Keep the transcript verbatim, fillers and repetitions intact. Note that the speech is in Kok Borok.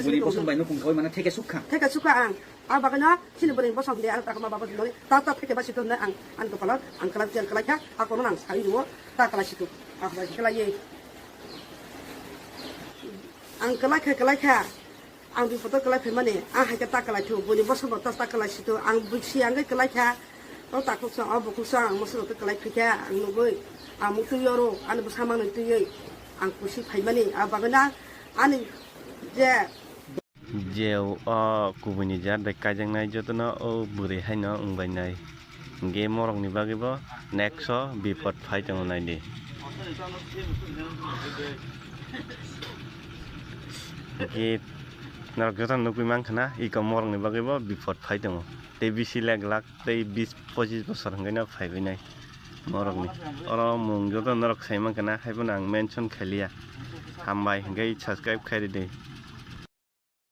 Bwrwi bosong bai nukhung khawi mano theke sukha. Theke sukha ang. A bagwino chini bwrwi bosong de ang takma baba dole. Ta ta theke ba situ ang ang kopalo ang kwlai ang kwlai kha. A kono ang sai ro ta kwlai situ. A kwlai kwlai ye. Ang kwlai kha kwlai kha. Ang biphoto kwlai phaimani, ang hai khe ta kwlai thu, buini bosongbo ta ta kwlai situ, ang bwsi ang khe kwlai kha, o takhuk song, o bukhuk song, ang moso rok kwlai phaikha, ang nugwi, ang muk twi oro, ani bwsa mangni twiwi, ang kusi phaimani, a bagwino ani je Je o kubuini jar bai kaijaknai jotono o bwrwi haino wngbainai. Hingke morokni bagwibo next o bipot phai tongo naidi. Hingke norok jotono nukgwi mankha na iko morokni bagwibo bipot phai tongo. Tei bisi lek lak tei bis pochis bosor hingke no phaibainai morokni. Oro mung joto norok sai mankha na, haiphano ang mention khailiya. Hambai hingke subscribe khairidi.